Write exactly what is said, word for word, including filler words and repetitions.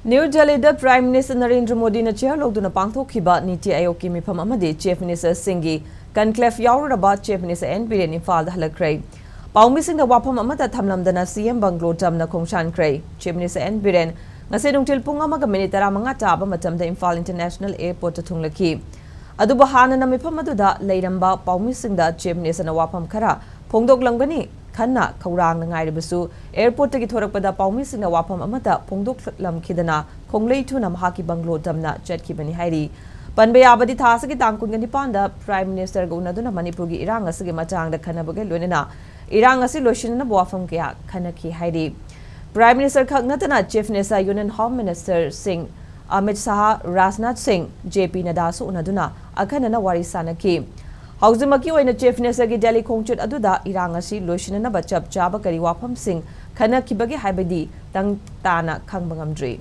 New ꯗꯦꯜꯂꯤꯗ Prime Minister Narendra ꯃꯣꯗꯤꯅ chair ꯂꯧꯗꯨꯅ ꯄꯥꯡꯊꯣꯛꯈꯤꯕ ꯅꯤꯇꯤ ꯑꯥꯌꯣꯒꯀꯤ ꯃꯤꯐꯝ ꯑꯃꯗꯤ Chief Ministerꯁꯤꯡꯒꯤ conclave ꯌꯥꯎꯔꯨꯔꯕ Chief Minister ꯑꯦꯟ ꯕꯤꯔꯦꯟ ꯏꯝꯐꯥꯜꯗ ꯍꯜꯂꯛꯈ꯭ꯔꯦ꯫ ꯄꯥꯎꯃꯤꯁꯤꯡꯗ ꯋꯥꯐꯝ ꯑꯃꯠꯇ ꯊꯝꯂꯝꯗꯅ ꯁꯤ ꯑꯦꯝ ꯕꯪꯒ꯭ꯂꯣ ꯇꯝꯅ ꯈꯣꯡꯁꯥꯟꯈ꯭ꯔꯦ꯫ Chief Minister ꯑꯦꯟ ꯕꯤꯔꯦꯟ ꯉꯁꯤ ꯅꯨꯡꯊꯤꯜ ꯄꯨꯡ ꯑꯃꯒ ꯃꯤꯅꯤꯠ ꯇꯔꯥꯃꯉꯥ ꯇꯥꯕ ꯃꯇꯝꯗ ꯏꯝꯐꯥꯜ International Airportꯇ ꯊꯨꯡꯂꯈꯤ꯫ ꯑꯗꯨꯕꯨ ꯍꯥꯟꯅꯅ ꯃꯤꯐꯝ ꯑꯗꯨꯗ ꯂꯩꯔꯝꯕ ꯄꯥꯎꯃꯤꯁꯤꯡꯗ Chief Ministerꯅ ꯋꯥꯐꯝ ꯈꯔ ꯐꯣꯡꯗꯣꯛꯂꯝꯒꯅꯤ ꯈꯟꯅ ꯈꯧꯔꯥꯡꯅ ꯉꯥꯏꯔꯕꯁꯨ, airportꯇꯒꯤ ꯊꯣꯔꯛꯄꯗ ꯄꯥꯎꯃꯤꯁꯤꯡꯅ ꯋꯥꯐꯝ ꯑꯃꯠꯇ ꯐꯣꯡꯗꯣꯛꯂꯝꯈꯤꯗꯅ ꯈꯣꯡꯂꯩ ꯊꯨꯅ ꯃꯍꯥꯛꯀꯤ ꯕꯪꯒ꯭ꯂꯣ ꯇꯝꯅ ꯆꯠꯈꯤꯕꯅꯤ ꯍꯥꯏꯔꯤ꯫ ꯄꯟꯕ ꯌꯥꯕꯗꯤ, ꯊꯥ ꯑꯁꯤꯒꯤ ꯇꯥꯡ ꯀꯨꯟꯒ ꯅꯤꯄꯥꯟꯗ Prime Ministerꯒ ꯎꯅꯗꯨꯅ ꯃꯅꯤꯄꯨꯔꯒꯤ ꯏꯔꯥꯡ ꯑꯁꯤꯒꯤ ꯃꯇꯥꯡꯗ ꯈꯟꯅꯕꯒ ꯂꯣꯏꯅꯅ ꯏꯔꯥꯡ ꯑꯁꯤ ꯂꯣꯏꯁꯤꯟꯅꯅꯕ ꯋꯥꯐꯝ ꯀꯌꯥ ꯈꯟꯅꯈꯤ ꯍꯥꯏꯔꯤ꯫ Prime Minister ꯈꯛ ꯅꯠꯇꯅ Chief Minister, Union Home Ministerꯁꯤꯡ Amit Shah, Rajnath ꯁꯤꯡ, ꯖꯦ ꯄꯤ ꯅꯗꯥꯁꯨ ꯎꯅꯗꯨꯅ ꯑꯈꯟꯅꯅ ꯋꯥꯔꯤ ꯁꯥꯅꯈꯤ꯫ ꯍꯧꯖꯤꯛꯃꯛꯀꯤ ꯑꯣꯏꯅ Chief Ministerꯒꯤ ꯗꯦꯜꯂꯤ ꯈꯣꯡꯆꯠ ꯑꯗꯨꯗ ꯏꯔꯥꯡ ꯑꯁꯤ ꯂꯣꯏꯁꯤꯟꯅꯅꯕ ꯆꯞ ꯆꯥꯕ ꯀꯔꯤ ꯋꯥꯐꯝꯁꯤꯡ ꯈꯟꯅꯈꯤꯕꯒꯦ ꯍꯥꯏꯕꯗꯤ ꯇꯪ ꯇꯥꯅ ꯈꯪꯕ ꯉꯝꯗ꯭ꯔꯤ꯫